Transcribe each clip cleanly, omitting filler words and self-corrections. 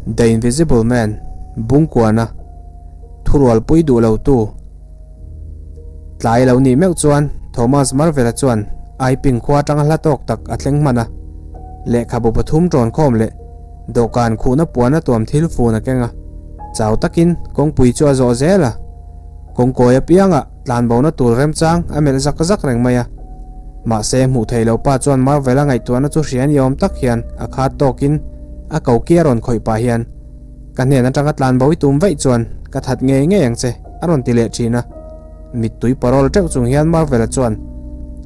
The Invisible Man, Bungkuana, Thurualpui duh lotu, Tlai lo nih meuh chuan Thomas Marvel-a chuan Aiping khua atanga hla tawk tak a thleng hman a, lehkhabu pathum tawn khawm leh dawhkan khuhna puan a tuam thil fun a keng a, chau takin kawngpui chu a zawh zel a, kawngkawi apiangah tlanbona tur remchang a melh zak zak reng mai a. Mahse hmuh theih loh pa chuan Marvel-a ngaihtuahna chu hria ni awm tak hian a khat tawkin a koki a rawn khawih pah hian, Ka hnen atanga tlanbo i tum vaih chuan ka that ngei ngei ang che, a rawn ti leh thin a. Mittui parawl teuh chung hian Marvel-a chuan,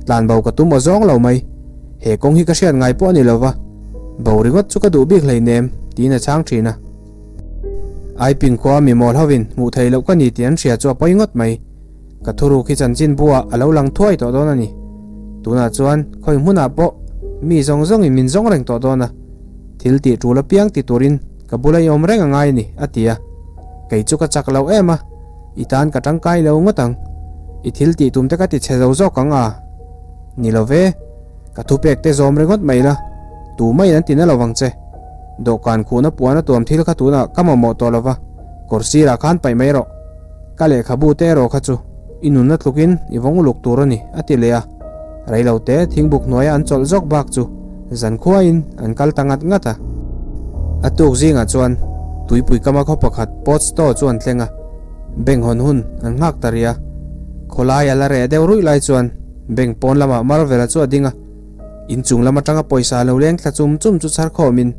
Tlanbo ka tum aw zawng lo mai. He kawng hi ka hriat ngai pawh a ni lo va, bo ringawt chu ka duh bik hleinem, tiin a chhang thin a. Aiping khua mi mawl hovin hmuh theih loh ka ni tih an hria chu a pawi ngawt mai. Ka thuruk hi chanchin buah a lo lang thuai tawh dawn a ni. Tunah chuan khawi hmunah pawh mi zawng zawngin min zawng reng tawh dawn a. Thil tih tul apiang ti turin ka bula i awm reng a ngai a ni, a ti a. Kei chu ka chak lo em a, i tan ka tangkai lo ngawt ang. I thil tih tum te ka ti chhe zo zawk ang a. Ni lo ve, ka thupek te zawm ringawt mai la, tu maiin an ti na lo vang che. Dawhkan khuhna puan a tuam thil kha tunah ka mamawh tawh lo va, kawr sirah khan paih mai rawh. Ka lehkhabu te erawh kha chu i nunna tlukin i vawng uluk tur a ni, a ti leh a. Reilote thingbuk hnuaia an chawlh zawk bak chu zankhuain an kal ta ngat ngat a. A tuk zingah chuan tuipui kama khaw pakhat Port Store chu an thleng a, bank hawn hun an nghak ta rih a. Khawlai a la reh deuh ruih lai chuan bank pawn lamah Marvel-a chu a ding a, inchung lam atanga pawisa lo leng thla chum chum chu chhar khawmin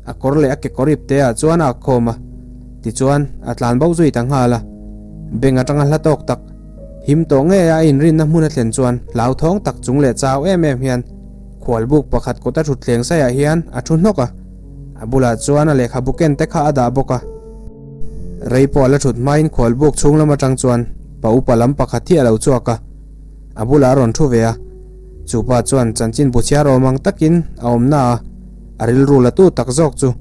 a kawr leh a kekawr ip te ah chuan a ak khawm a, tichuan a tlan bo zui ta nghal a. Bank atanga hla tawk tak Him tawh ngei a a inrinna hmun a thlen chuan hlauthawng tak chung leh chau em em hian khualbuk pakhat kawta thutthleng saiah hian a thu hnawk a, a bulah chuan a lehkhabu ken te kha a dah bawk a. Rei pawh a la thut hmain khualbuk chhung lam atang chuan pa upa lam pakhat hi a lo chhuak a, a bulah a rawn thu ve a. Chu pa chuan chanchin bu chhiar awm ang takin a awmna a, a rilru la tu tak zawk chu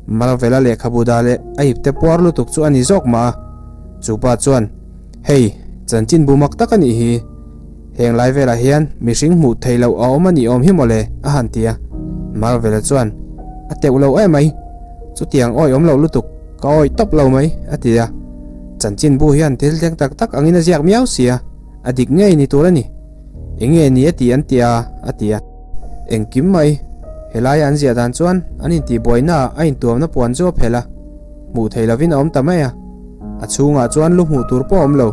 Marvela lehkhabu dah leh a ipte puar lutuk chu a ni zawk mah a. Chu pa chuan. Hei, chanchin bu mak tak a nih hi. Heng lai velah hian mihring hmuh theih loh a awm a nih awm hi mawle, a han ti a. Marvel-a chuan, A teuh lo em mai. Chutiang awih awm loh lutuk, ka awih tawp lo mai, a ti a. Chanchin bu hian thil thleng tak tak angin a ziak miau si a, a dik ngei ni tur a ni. Enge ni a tih an ti a, a ti a. Engkim mai, helaia an ziah dan chuan an intihbuainaah a intuamna puan chu a phelh a. Hmuh theih lovin a awm ta mai a, a chhungah chuan lu hmuh tur pawh a awm lo.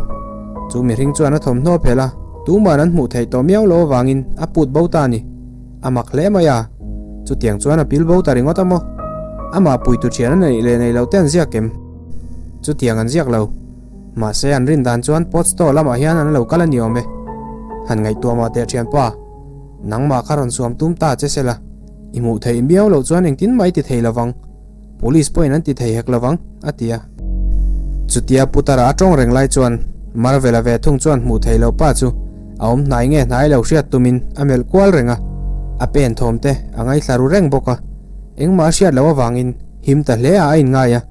Chu mihring chuan a thawmhnaw a phelh a, tuman an hmuh theih tawh miau lo avangin a put bo ta a ni. A mak hle mai a, chutiang chuan a pil bo ta ringawt a maw? Amah puitu thian a neih leh neih loh te an ziak em? Chutiang an ziak lo. Mahse an rin dan chuan pot store lamah hian an lo kal a ni awm e. Han ngaihtuah mah teh thianpa, nangmah kha rawn suam tum ta che sela, i hmuh theih miau loh chuan engtin mah i ti thei lovang. Police pawhin an ti thei hek lovang, a ti a. Chutia Putara a tawng reng lai chuan Marvel-a ve thung chuan hmuh theih loh pa chu a awm hnai nge hnai lo hriat tumin a melh kual reng a, a pen thawm te a ngaithla ru reng bawk a. Engmah a hriat loh avangin him ta hle ah a inngai a,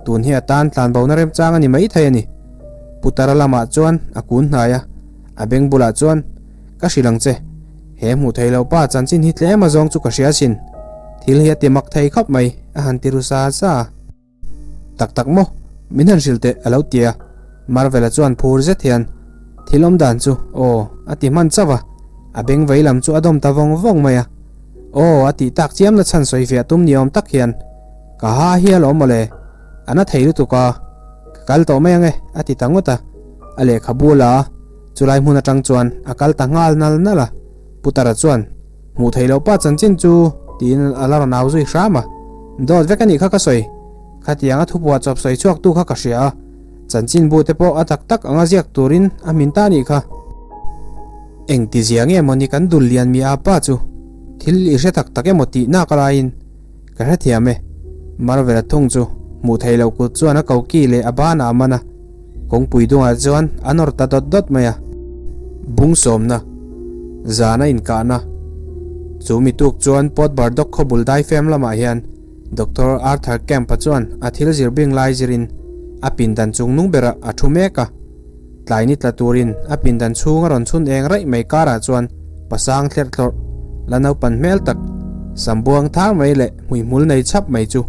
tun hi a tan tlanbona remchang a ni maithei a ni. Putara lamah chuan a kun hnai a, a beng bulah chuan, Ka hrilh ang che. He hmuh theih loh pa chanchin hi tlem a zawng chu ka hria sin. Thil hi a ti mak thei khawp mai, a han ti ru sa sa a. Tak tak maw? Min han hrilh teh, a lo ti a. Marvel-a chuan phur zet hian, Thil awm dan chu, aw, a ti hman chauh a. A beng vei lam chu a dawm ta vawng vawng mai a. Aw, a tih tak chiam na chhan sawi fiah tum ni awm tak hian, Ka ha hi a lawm mawle, a na thei lutuk a, ka kal tawh mai ang e, a ti ta ngawt a. A lehkhabu la a. Chulai hmun atang chuan a kal ta nghal nal nal a, Putara chuan, Hmuh theih loh pa chanchin chu, tiin a la rawn au zui hram a. Dawt vek a nih kha ka sawi. Khatiang a thupuah chawp sawi chhuak tu kha ka hria a, chanchin bu te pawh a tak tak anga ziak turin a hmin ta a nih kha. Engti zia nge mawni kan dul lian mi a pa chu thil i hre tak tak emaw tih nak laiin ka hrethiam e. Marvel-a thung chu hmuh theih loh kut chuan a koki leh a banah a man a. Kawngpui dungah chuan a nawr ta dawt dawt mai a. Bung sawmna, zan a inkahna. Chu mi tuk chuan Port Bardok khaw bul daifem lamah hian Doctor Arthur Kemp-a chuan a thil zir bing lai zirin a pindan chung nung berah a thu mek a. Tlai ni tla turin a pindan chhung a rawn chhun eng raih mai karah chuan pasang thlerh thlawrh la naupan hmel tak, sambuang thar mai leh hmuihmul nei chhap mai chu.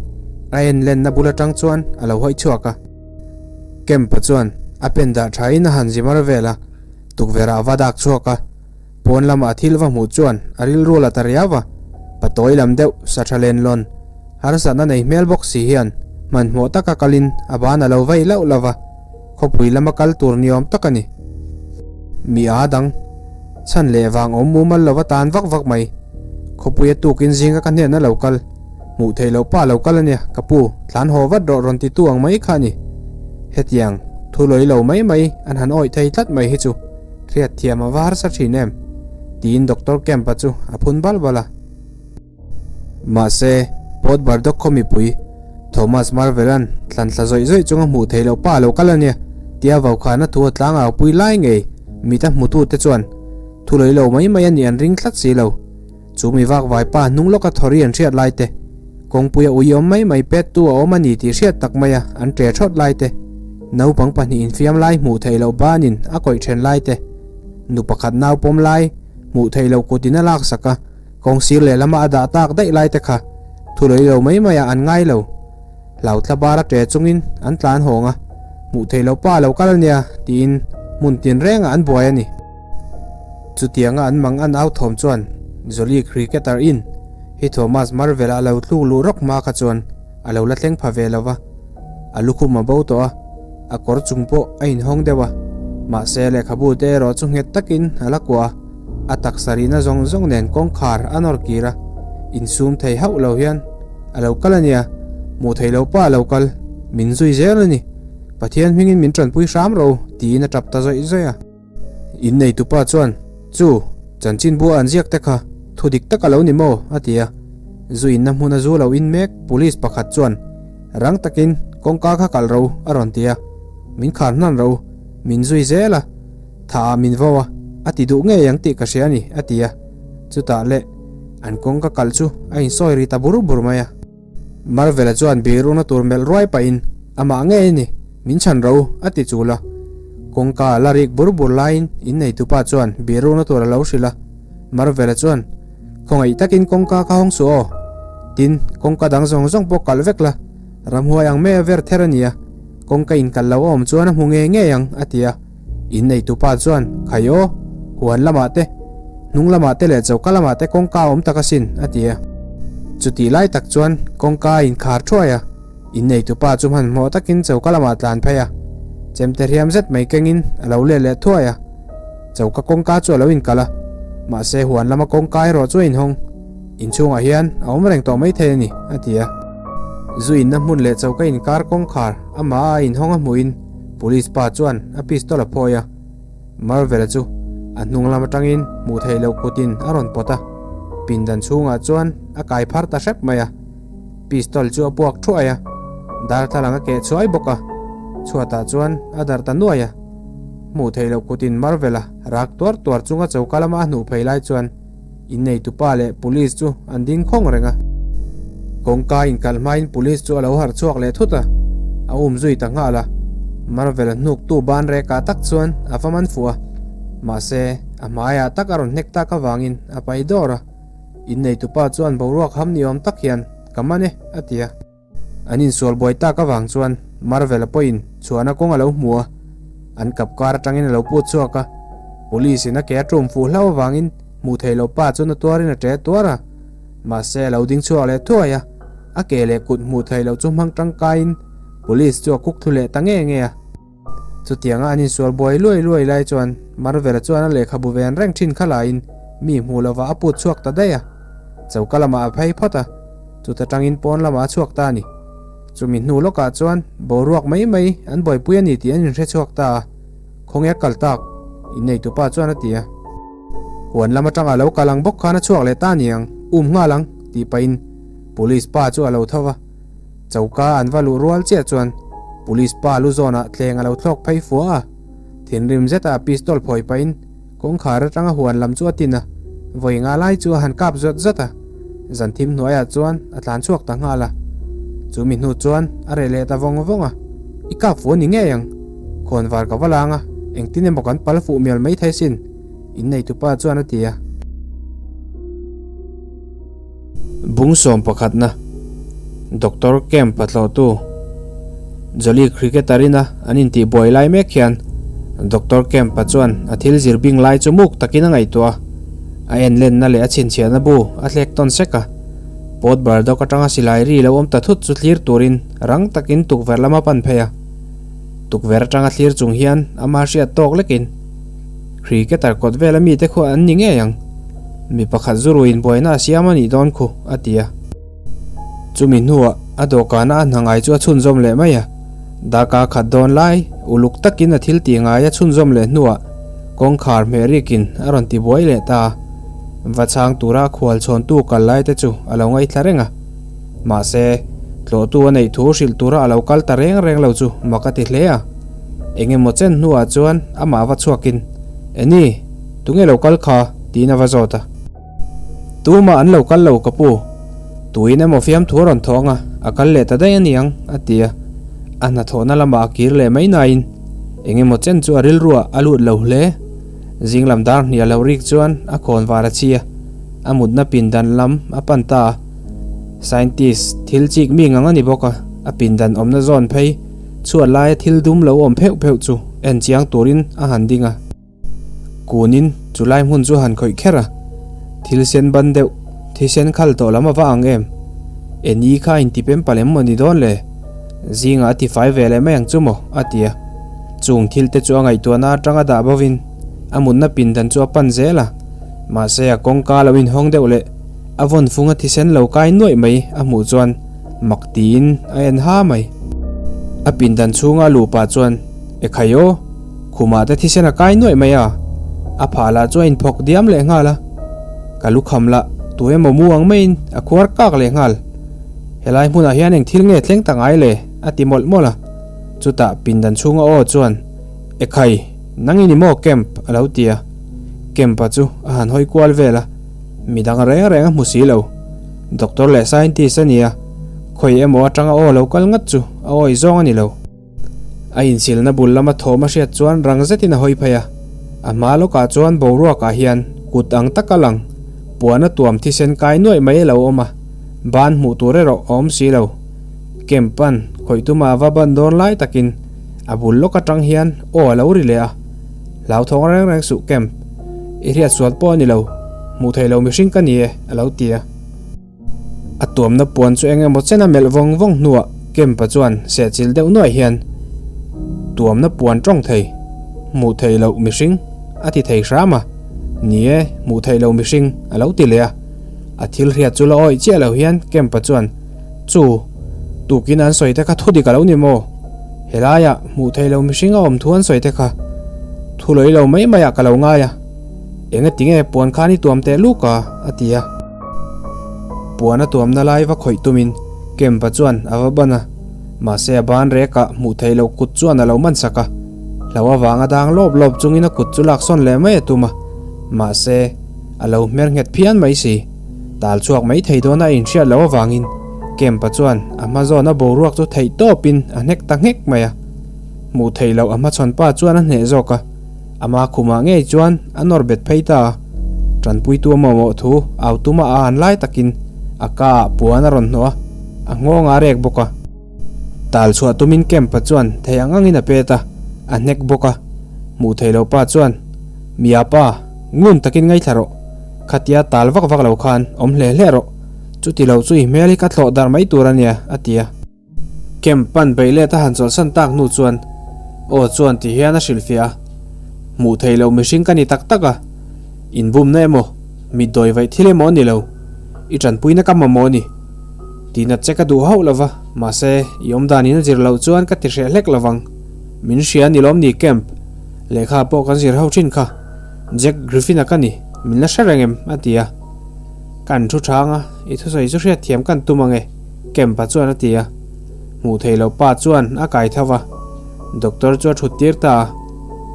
A en lenna bul atang chuan a lo hawi chhuak a. Kemp-a chuan a pen dah thain a han zi mar vel a, tukverh ah va dak chhuak a. Pawn lamah thil va hmuh chuan a rilru la ta riau a, patawi lam deuh sa tha len lawn harsatna nei hmel bawk si hian hmanhmawh taka kalin a ban a lo vei lauh lauh va, khawpui lama kal tur ni awm tak a ni. Mi a dang chhan leh vang awm mumal lova tan vak vak mai. Khawpuia tukin zinga ka hnenah lo kal, hmuh theih loh pa lo kal a nia, ka pu, tlan haw vat rawh rawn titu ang mai kha a ni. Hetiang thu lawi lo mai mai an han awih thei tlat mai hi chu. Hriat thiam a va harsa thin em? tiin Doctor Kemp-a chu a phun bal bal a. Mahse, Port Burdock khaw mipui, Thomas Marvel-a'n thlan thla zawih zawih chunga hmuh theih loh pa a lo kal a nia, tia vaukhana thu a tlang au pui lai ngei mita hmutute chuan thu lawi lo mai mai a nih an ring tlat si lo. Chu mi vak vai pa hnung lawka thawri an hriat lai te, kawngpuia ui awm mai mai pet tu a awm a ni tih hriat tak maia an ṭe ṭhawt lai te, naupang pahnih infiam lai hmuh theih loh banin a kawih ṭhen lai te, nu pakhat nau pawm lai hmuh theih loh kutin a laksak a, kawng sir lehlama a dah tak daih lai te kha thu lawi lo mai maiah an ngai lo. Hlau thla bara ṭe chungin an tlan hawng a, hmuh theih loh pa a lo kal a nia tiin hmun tinrengah an buai a ni. Chutianga an mang an au thawm chuan Jolly Cricketer in hi Thomas Marvel a lo tluk luh rawk hma kha chuan a lo la thleng pha ve lo va, a lukhum a bo tawh a, a kawr chung pawh a inhawng deuh a, mahse lehkhabu te erawh chu nghet takin a la kuah a, a taksa rihna zawng zawng nen kawngkhar a nawr kir a, insum thei hauh lo hian a lo kal a nia, hmuh theih loh pa a lo kal, min zui zel a ni, Pathian hmingin min tanpui hram ro tiin a tap ta zawih zawih a. Inneitupa chuan, Chu, chanchinbua an ziak te kha thu dik tak a lo ni maw? a ti a. Zu inna hmuna zu lo in mek police pakhat chuan, Rang takin kawngka kha kalh ro a rawn ti a. Min khar hnan ro, min zui zel a, tha ah min vo a, a ti duh ngei ang tih ka hria a ni, a ti a. Chutah leh an kawngka kalh chu a insawi ri ta bur bur mai a. Marvel-a chuan biruna tur melh ruai pahin, Amah ngei a ni, min chhan ro, a ti chul a. Kawngka a la rik bur bur laiin inneitupa chuan biruna tur a lo hrilh a. Marvel-a chuan, Khawngaih takin kawngka ka hawng suh aw. Tin, kawngka dang zawng zawng pawh kalh vek la, ramhuai ang mai a ver ther a nia, kawngka inkalh lo a awm chuan a hmu ngei ngei ang, a ti a. Inneitupa chuan, Khai aw, huan lamah te, hnung lamah te leh choka lamah te kawngka a awm tak asin, a ti a. Chutih lai tak chuan kawngka a inkhar thuai a, inneitupa chu hmanhmawh takin choka lamah a tlan phei a. Chemte hriam zet mai kengin a lo let leh thuai a. Choka kawngka chu a lo inkalh a, mahse huan lama kawngka erawh chu a inhawng. Inchhungah hian a awm reng tawh maithei a ni, a ti a. Zu inna hmun leh choka inkar kawngkhar amah a inhawng a hmuhin, Police pa chuan a pistol a phawi a, Marvel-a chu a hnung lam atangin hmuh theih loh kutin a rawn pawt a, pindan chhungah chuan a kai phar ta hrep mai a. Pistol chu a puak thuai a, darthlalang a keh chhuai bawk a, chhuatah chuan a darh ta nuai a. Hmuh theih loh kutin Marvel-a rak tuar tuar chunga choka lama a hnuh phei lai chuan, Inneitupa leh Police chu an ding khawng reng a. Kawngka inkalh hmain Police chu a lo harh chhuak leh thut a, a um zui ta nghal a. Marvel-a hnuktu ban rekah tak chuan a va man fuh a, mahse a hmaiah tak a rawn hnek tak avangin a pai dawr a. Inneitupa chuan boruak ham ni awm tak hian, Ka man e, a ti a. An insual buai tak avang chuan Marvel-a pawhin chhuahna kawng a lo hmu a, an kap kar atangin a lo put chhuak a. Police-in a ke a tum fuh hlauh avangin hmuh theih loh pa chuan a tuarin a ṭe tuar a. Mahse a lo ding chhuak leh thuai a, a ke leh kut hmuh theih loh chu hmang tangkaiin Police chu a kuk thlu leh ta nge nge a. Chutianga an insual buai luai luai lai chuan Marvel-a chuan a lehkhabu ven reng thin kha laiin mi hmuh lovah a put chhuak ta daih a. Choka lamah a phei phawt a, chuta tangin pawn lamah a chhuak ta a ni. Chumi hnu lawkah chuan boruak mai mai an buaipui a ni tih an inhre chhuak ta a, Khawnge a kal tak? Inneitupa chuan a ti a. Huan lam atanga lo kal ang bawk khan a chhuak leh ta a ni ang, um nghal ang, tih pahin Police pa chu a lo tho va. Choka an va luh rual chiah chuan Police pa lu zawnah tleng a lo thlawk phei fua a, thinrim zeta a pistol phawi pahin kawngkhar atanga huan lam chu a tin a, vawi nga lai chu a han kap zawt zawt a, zan thim hnuaiah chuan a tlan chhuak ta nghal a. Chu mi hnu chuan a reh leh ta vawng vawng a, I kap fuh a ni ngei ang, khawnvar ka va lang a, engtin emaw kan pal fuh mial maithei sin, inneitupa chuan a ti a. Bung sawm pakhatna. Doctor Kemp a tlawhtu Jolly Cricketer ina an intihbuai lai mek hian Doctor Kemp-a chuan a thil zir bing lai chu muk takin a ngaihtuah a, a enlenna leh a chhinchhiahna bu a thlek tawn sek a. Port Burdock atanga silai ri lo awm ta thut chu thlir turin rang takin tukverh lam a pan phei a. Tukverh atanga thlir chung hian ama hriat tawk lekin Cricketer kawt vela mite khu an ni ngei ang. Mi pakhat zu ruin buaina a siam a nih dawn khu, a ti a. Chumi hnuah a dawhkana a hna ngai chu a chhunzawm leh mai a. Darkar khat dawn lai uluk takin a thil tih ngai a chhunzawm leh hnuah kawngkhar hmeh rikin a rawn ti buai leh ta a. Va chhang tura a khual chhawntu kal lai te chu a lo ngaithla reng a. Mahse, tlawhtu a neih thu hrilh tura a lo kal ta reng reng lo chu mak a ti hle a. Eng emaw chen hnuah chuan amah va chhuakin, Eni, tunge lo kal kha? tiin a va zawt a. Tumah an lo kal lo ka pu. Tuin emaw fiamthu a rawn thawng a, a kal leh ta daih a niang, a ti a. A hnathawhna lamah a kir leh mai nain eng emaw chen chu a rilruah a lut lo hle. Zinglam dar hnih a lo rik chuan a khawn var a chi a, a mutna pindan lam a pan ta a. Scientist thil chik mi ngang a ni bawk a, a pindan awmna zawn phei chhuat laia thil dum lo awm pheuh pheuh chu en chiang turin a han ding a. Kunin chu lai hmun chu han khawih kher a, thil sen ban deuh, thisen khal tawh lam a va ang em? Eni kha a intipem palh em maw ni dawn le? Zingah a tifai ve leh mai ang chu maw? a ti a. Chung thil te chu a ngaihtuahna atanga dah bovin a mutna pindan chu a pan zel a, mahse a kawngka lo inhawng deuh leh a vawn funga thisen lo kai nuaih mai a hmuh chuan mak tiin a en ha mai. A pindan chhunga a luh pah chuan, Ekhai aw! Khumah te thisen a kai nuaih mai a, a phah lah chu a inphawk diam leh nghal a. Ka lukham lah tu emaw mu ang maiin a khuar kak leh nghal. Helai hmunah hian eng thil nge thleng ta ngai le? a ti mawlh mawlh a. Chutah pindan chhunga aw chuan, Ekhai, nang i ni maw Kemp? a lo ti a. Kemp-a chu a han hawi kual vel a, midang reng reng a hmu si lo. Doctor leh scientist a ni a, khawi emaw atanga aw lo kal ngat chu a awih zawng a ni lo. A insilna bul lama thawm a hriat chuan rang zetin a hawi phei a, a hma lawkah chuan boruakah hian kut ang taka lang puan a tuam thisen kai nuaih mai a lo awm a, ban hmuh tur erawh a awm si lo. Camp pan khawih tuma a va ban dawn lai takin a bul lawk atang hian aw a lo ri leh a, Hlauthawng reng reng suh Camp, i hriat sual pawh a ni lo, hmuh theih lo mihring ka ni e a lo ti a. A tuamna puan chu eng emaw chen a melh vawng vawng hnuah Kempa chuan sehchilh deuh nuaih hian, Tuamna puan tawng thei, hmuh theih loh mihring a ti thei hram a, ni e, hmuh theih loh mihring a lo ti leh a. A thil hriat chu la awih chiah lo hian Kempa chuan, Chu, tukin an sawi te kha thu dik a lo ni maw? Helaiah hmuh theih loh mihring a awm thu an sawi te kha thu lawih lo mai maiah ka lo ngai a. Enga tinge puan khan i tuam teh luk a? a ti a. Puan a tuamna lai va khawih tumin Kempa chuan a va ban a, mahse a ban rekah hmuh theih loh kut chuan a lo man sak a. Hlo avanga dang lawp lawp chungin a kut chu laksawn leh mai a tum a, mahse a lo hmer nghet phian mai si. Tal chhuak mai thei dawn a inhriat loh avangin Kempa chuan a hma zawna boruak chu theih tawpin a hnek ta nghek mai a. Hmuh theih loh a hmachhawn pa chuan a hneh zawk a. Ama khumah ngei chuan a nawr bet phei ta a, tanpuitu a mamawh thu au tuma a han lai takin a ka ah puan a rawn hnawh a, a nghawng a rek bawk a. Tal chhuah tumin Kemp-a chuan thei ang angin a pet a, a hnek bawk a. Hmuh theih loh pa chuan, Mia pa, ngun takin ngaithla rawh. Khatia tal vak vak lo khan awm hle hle rawh. Chuti lo chu i hmel hi ka thlawh darh mai tur a nia, a ti a. Camp pan beih let a han chawlhsan tak hnu chuan aw chuan ti hian a hrilhfiah a, Hmuh theih loh mihring ka ni tak tak a, inbumna emaw, mitdawi vaih thil emaw a ni lo, i tanpuina ka mamawh a ni. Tinat che ka duh hauh lo va, mahse i awmdanin a zir loh chuan ka ti hreh hlek lo vang. Min hria a ni lawm ni Camp? Lehkha pawh kan zir ho thin kha. Jack Griffin-a ka ni, min la hre reng em? a ti a. Kan thu chang a, i thusawi chu hriatthiam kan tum ang e. Kempa chuan a ti a, hmuh theih loh pa chuan a kai tho va, doctor chu a thut tir ta a.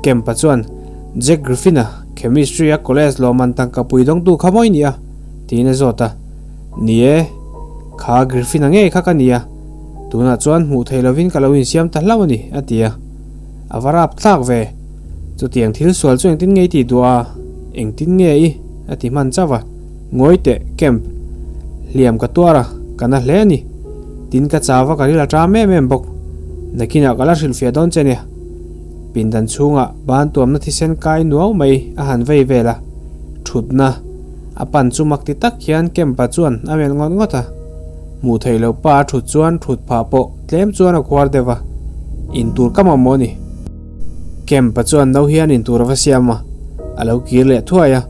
Kempa chuan, Jack Griffin-a, chemistry-a college lawmman tangka pui dawngtu kha mawi ni a? tiin a zawt a. Ni e, kha Griffin-a ngei kha ka ni a, tunah chuan hmuh theih lovin ka lo insiam ta hlauh a ni, a ti a. A va rap thlak ve, chutiang thil sual chu engtin nge i tih duh a, engtin nge i? a ti hman chauh a. Ngawi teh, Kemp. Hliam ka tuar a, ka na hle a ni. Tin ka chau a ka ril a ṭam em em bawk. Nakinah ka la hrilhfiah dawn che nia. Pindan chhungah ban tuamna thisen kai nuau mai a han vei vel a, thutna a pan chu mak ti tak hian Kempa chuan a melh ngawt ngawt a. Hmuh theih loh pa a thut chuan thut phah pawh tlem chuan a khuar deuh a, intur ka mamawh a ni. Kempa chuan no hian intur a va siam a, a lo kir leh thuai a,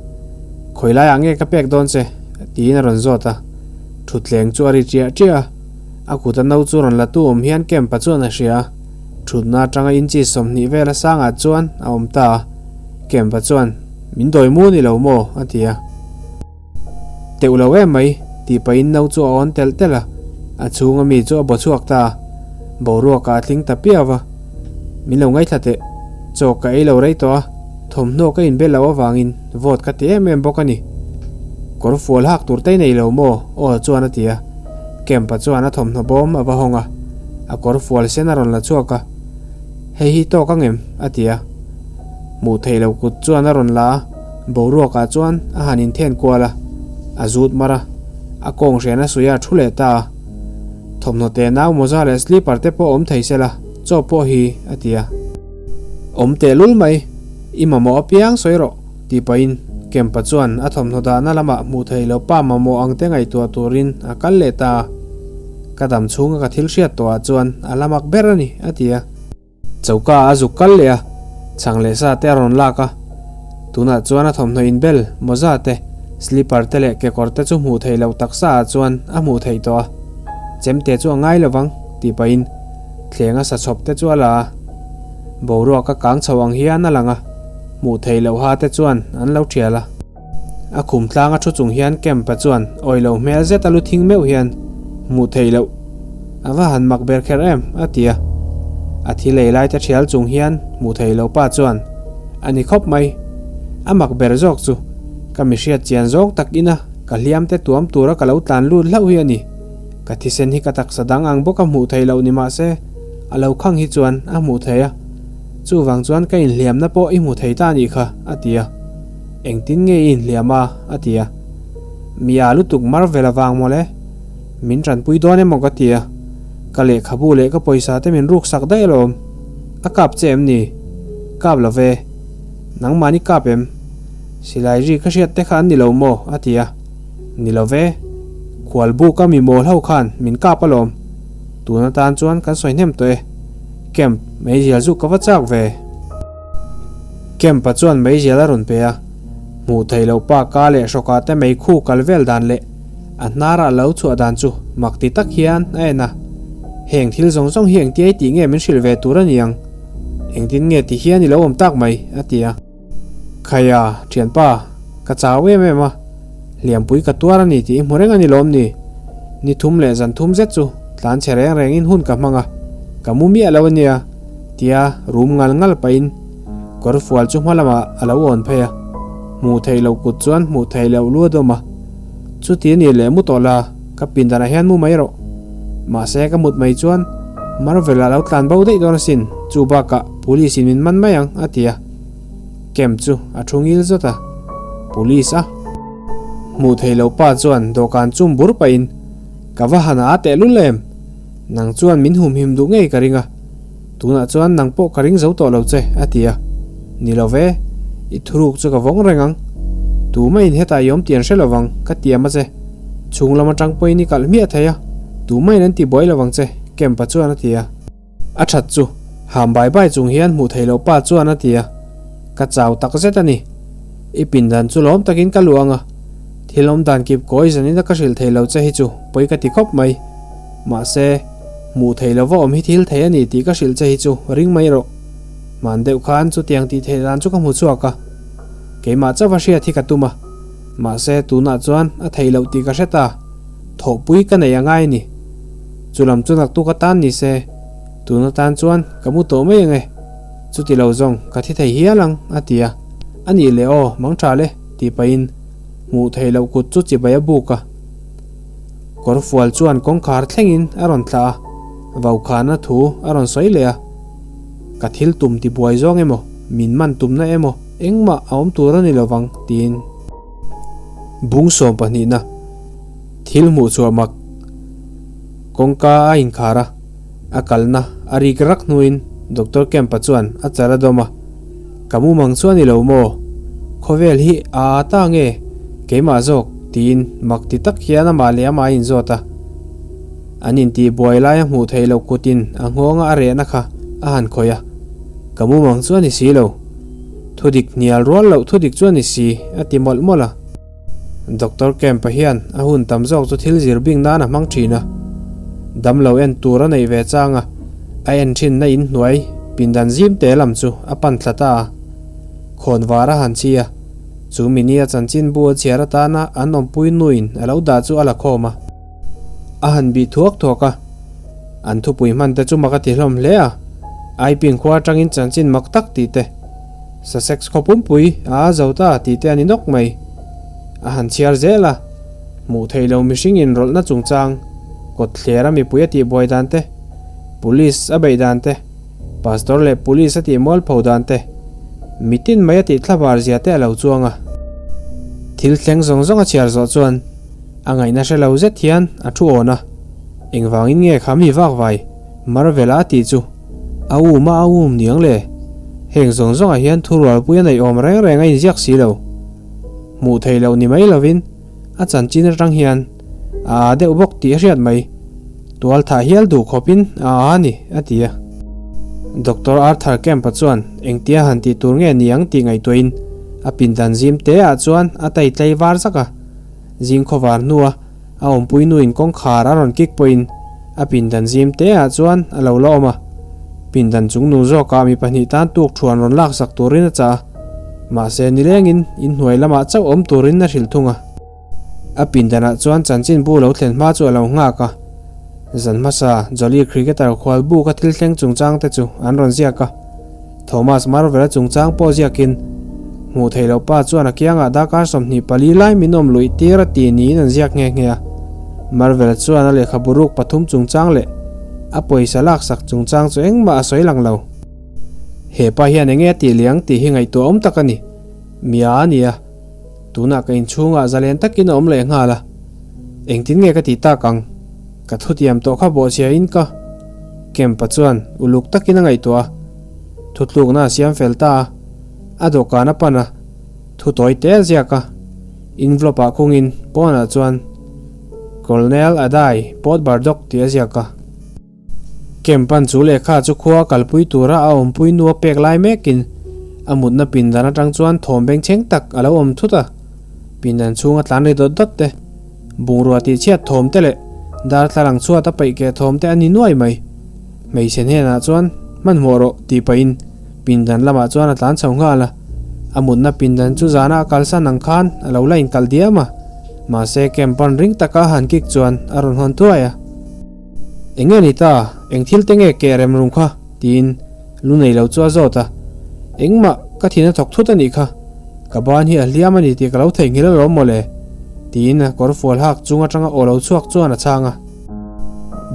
Khawi laiah nge ka pek dawn che? tiin a rawn zawt a, thutthleng chu a ri ṭiah ṭiah a. A kuta no chu rawn la tu awm hian Kempa chuan a hria a, thutna atanga inchi 20 vela sangah chuan a awm ta a. Kempa chuan, Min dawi mu ni lo maw? a ti a. Teuh lo em mai, tih pahin no chu a awn telh telh a, a chhunga mi chu a baw chhuak ta a, boruakah a tling ta piau va. Min lo ngaithla teh, chaw ka ei lo rei tawh a, thawmhnaw ka inbel loh avangin vawt ka ti em em bawk a ni. Kawr fual hak tur te i nei lo maw? Aw chuan a ti a. Kempa chuan a thawmhnaw bawm a va hawng a, a kawr fual sen a rawn la chhuak a, Hei hi tawk ang em? a ti a. Hmuh theih loh kut chuan a rawn la a, boruakah chuan a han inthen kual a, a zut mar a, a kawng hrian a suih a, a thu leh ta a. Thawmhnaw te nau mawza leh slipper te pawh awm thei sela, chaw pawh hi, a ti a. Awm tehlul mai, i mamawh apiang sawi rawh. Tih pahin Kempa chuan a thawmhnaw dahna lamah hmuh theih loh pa mamawh ang te ngaihtuah turin a kal leh ta a. Ka dam chhunga ka thil hriat tawhah chuan a la mak ber a ni, a ti a. Choka a zuk kal leh a, chhang leh sa te a rawn lak a. Tunah chuan a thawmhnaw inbel, mawza te, slipper te leh kekawr te chu hmuh theih loh taksa ah chuan a hmuh theih tawh a. Chemte chu a ngai lovang, tih pahin thleng a sa chhawp te chu a la a. Boruak a kang chho ang hian a lang a. Hmuh theih loh ha te chuan an lo thial a. A khum tlang a thu chung hian Kemp-a chuan awi lo hmel zet a lu thing meuh hian hmuh theih loh a va han mak ber kher em a ti a. A thi lei lai te thial chung hian hmuh theih loh pa chuan a ni khawp mai. A mak ber zawk chu ka mi hriat chian zawng tak ina ka hliam te tuam tura ka lo tlan lut hlauh hi a ni. Ka thisen hi ka taksa dang ang bawk a hmuh theih loh ni mahse a lo khang hi chuan a hmuh theih a. Chuvang chuan ka inhliamna pawh i hmu thei ta anih kha, a ti a. Engtin nge i inhliam a? a ti a. Mi a lutuk mar vel avang mawle. Min tanpui dawn emaw ka ti a. Ka lehkhabu leh ka pawisa te min ruksak daih alawm. A kap che em ni? Kap lo ve. Nangmahni kap em? Silai ri ka hriat te kha an ni lo maw? a ti a. Ni lo ve. Khualbuka mi mawl ho khan min kap alawm. Tun atan chuan kan sawi hnem tawh e. Camp, meizial chu ka va chak ve. Camp-a chuan meizial a rawn pe a, hmuh theih loh pa ka leh hrawkah te meikhu kal vel dan leh a hnarah lo chhuah dan chu mak ti tak hian a en a. Heng thil zawng zawng hi engtia i tih nge min hrilh ve tur a ni ang? Engtin nge ti hian i lo awm tak mai? a ti a. Khaia, thianpa, ka chau em em a, hliampui ka tuar a ni tih i hmu reng a ni lawm ni? Ni thum leh zan thum zet chu tlan chhe reng rengin hun ka hmang a, ka mu miah lo a nia, tia rum ngal ngal pahin kawr fual chu hma lamah a lo awn phei a, hmuh theih loh kut chuan hmuh theih loh lu a dawm a, chuti a nih leh mu tawh la, ka pindanah hian mu mai rawh. Mahse ka mut mai chuan Marvel-ah lo tlan bo daih dawn asin, chu bakah Police in min man mai ang, a ti a. Camp chu a thu ngil zawt a, Police a hmuh theih loh pa chuan dawhkan chum bur pahin, Ka va han a tehlul em? Nang chuan min humhim duh ngei ka ring a, tunah chuan nang pawh ka ring zo tawh lo che, a ti a. Ni lo ve, i thuruk chu ka vawng reng ang. Tumah in hetah i awm tih an hre lo vang, ka tiam a che. Chhung lam atang pawhin i kalh hmiah thei a, tumah in an ti buai lo vang che, Camp-a chuan a ti a. A that chu, ham bai bai chung hian hmuh theih loh pa chuan a ti a, Ka chau tak zet a ni. I pindan chu lawm takin ka luh ang a, thil awm dan kip kawi zanin a ka hrilh thei lo che hi chu pawi ka ti khawp mai. Mahse, hmuh theih lova awm hi thil thei a ni tih ka hrilh che hi chu ring mai rawh. Hman deuh khan chutiang tih theih dan chu ka hmu chhuak a, keimah chauha hriat hi ka tum a, mahse tunah chuan a theih loh tih ka hre ta, thawhpui ka nei a ngai a ni. Chu lam chu naktuk atan ni se, tun atan chuan ka mu tawh mai ang e. Chuti lo zawng ka thi thei hial ang, a ti a. A nih leh aw, mang tha le, tih pahin hmuh theih loh kut chu chibai a buk a. Kawrfual chuan kawngkhar thlengin a rawn thlah a, vaukhana thu a rawn sawi leh a. Ka thil tum ti buai zawng emaw, min man tumna emaw engmah a awm tur a ni lovang, tiin. Bung sawm pahnihna, thil hmuh chhuah mak. Kawngka a inkhar a, a kalna a rik rak hnuin Doctor Kemp-a chuan a chal a dawm a, Ka mumang chu a ni lo maw? Khawvel hi a aa ta nge? Keimah zawk, tiin mak ti tak hian amah leh amah a inzawt a. An intih buai laia hmuh theih loh kutin a nghawnga a rehna kha a han khawih a, Ka mumang chu a ni si lo. Thudik hnial rual loh thudik chu a ni si, a ti mawlh mawlh a. Doctor Kemp-a hian a hun tam zawk chu thil zir bik nan a hmang thin a. Damlo en tur a neih ve chang a, a en thinna in hnuai pindan zim te lam chu a pan thla ta a. Khawn var a han chi a, chu mini a chanchin bu a chhiar atana an awmpui nuin a lo dah chu a la khawm a. A han bih thuak thuak a, an thupui hman te chu mak a ti hlawm hle a, Aiping khua atangin chanchin mak tak tih te, Sussex khaw pumpui a a zo ta tih te a ni nawk mai. A han chhiar zel a, hmuh theih lo mihring inrawlhna chungchang, kawt thler a mipui a tihbuai dan te, Police a beih dan te, Pastor leh Police a tih mualpho dan te, mitin mai a tih thlabar zia te a lo chuang a. Thil thleng zawng zawng a chhiar zawh chuan a ngaihna hre lo zet hian a thu awn a, engvangin nge kha mi vak vai Marvel-a a tih chu a um a a um niang le? Heng zawng zawngah hian thurualpui a neih awm reng reng a inziak si lo. Hmuh theih loh ni mai lovin a chanchin atang hian a aa deuh bawk tih a hriat mai. Tual thah hial duh khawpin a aa a ni, a ti a. Doctor Arthur Kemp-a chuan engtia han tih tur nge ni ang tih ngaihtuahin a pindan zim te ah chuan a tai tlei var zak a. Zing khawvar hnua a awmpui nuin kawngkhar a rawn kik pawhin a pindan zim te ah chuan a lo la awm a. Pindan chungnung zawkah mi pahnih tan tuk thuan rawn laksak turin a chah a, mahse nilengin inhnuai lamah chauh awm turin a hrilh thung a. A pindanah chuan chanchinbu lo thlen hma chu a lo nghak a. Zan hmasa Jolly Cricketer khual buka thil thleng chungchang te chu an rawn ziak a. Thomas Marvel-a chungchang pawh ziakin, Hmuh theih loh pa chuan a kiangah darkar 24 lai min awm luih tir a ti niin an ziak nghe nghe a. Marvel chuan a lehkhabu ruk pathum chungchang leh a pawisa laksak chungchang chu engmah a sawi lang lo. He pa hian enge a tih liang tih hi ngaihtuah awm tak a ni. Mia a ni a. Tunah ka inchhungah zalen takin a awm leh nghal a. Engtin nge ka tih tak ang? Ka thutiam tawh kha bawhchhia in ka Kempa chuan uluk takin a ngaihtuah a, thutlukna a siam fel ta a, a dawhkan a pan a, thu tawi te a ziak a, envelope ah khungin pawnah chuan Colonel Adai Port Bardok tih a ziak a. Kempan chu lehkha chu khua a kalpui tura a awmpui nu a pek lai mekin a mutna pindan atang chuan thawm bengchheng tak a lo awm thut a, pindan chhunga tlan ri dawt dawt te, Bungrua tih chhiat thawm te leh darthlalang chhuat a paih keh thawm te a ni nuai mai. Hmeichhe hnenah chuan hmanhmawh rawh tih pahin pindan lamah chuan a tlan chho nghal a. A mutna pindan chu zana a kalsan ang khan a lo la inkalh diam a. Mahse camp pan ring taka a han kik chuan a rawn hawn thuai a. Eng nge ni ta? Eng thil te nge keh rem rum kha? tiin lu nei lo chu a zawt a. Engmah ka thin a thawk thut a nih kha. Ka ban hi a hliam a ni tih ka lo theihnghilh alawm mawle, tiin a kawr fual hak chung atanga aw lo chhuak chuan a chhang a.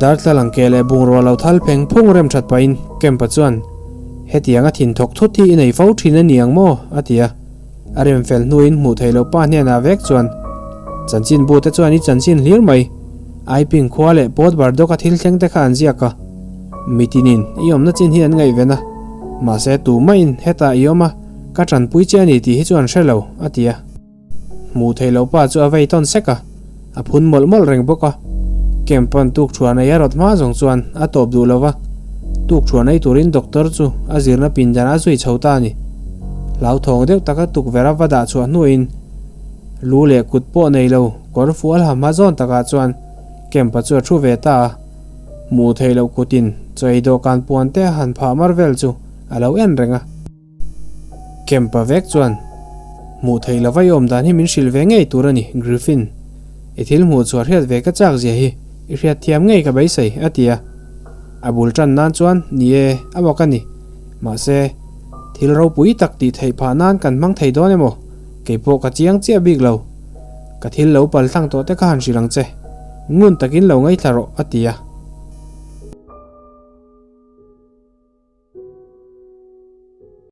Darthlalang keh leh bungrua lo thal pheng phung rem that pahin Kemp-a chuan, Hetiang a thin thawk thut hi i nei fo thin a ni ang maw? a ti a. A rem fel hnuin hmuh theih loh pa hnenah vek chuan, Chanchin bu te chuan i chanchin hlir mai. Aiping khua leh Port Bardawk-a thil thleng te kha an ziak a. Mitinin i awmna chin hi an ngaihven a. Mahse tumah-in hetah i awm a. Ka tanpui che a ni tih hi chu an hre lo, a ti a. Hmuh theih loh pa chu a vei tawn sek a, a phun mawlh mawlh reng bawk a. Camp pawn tukthuan ei a rawt hma zawng chuan a tawp duh lo va, tukthuan ei turin doctor chu a zirna pindan a zui chho ta a ni. Hlauthawng deuh taka tukverh a va dah chhuah hnuin lu leh kut pawh nei lo kawr fual ha hma zawn takah chuan Camp-a chu a thu ve ta a. Hmuh theih loh kutin chaw ei dawhkan puan te a han phah mar vel chu a lo en reng a. Kempa vek chuan, Hmuh theih lova i awm dan hi min hrilh ve ngei tur a ni, Griffin. I thil hmuh chhuah hriat ve ka chak zia hi i hriat thiam ngei ka beisei, a ti a. A bul tan nan chuan, Ni e, a bawk a ni. Mahse, thil ropui tak tih theih phah nan kan hmang thei dawn emaw? Kei pawh ka chiang chiah bik lo. Ka thil lo pal thlang tawh te kha han hrilh ang che. Ngun takin lo ngaithla rawh, a ti a.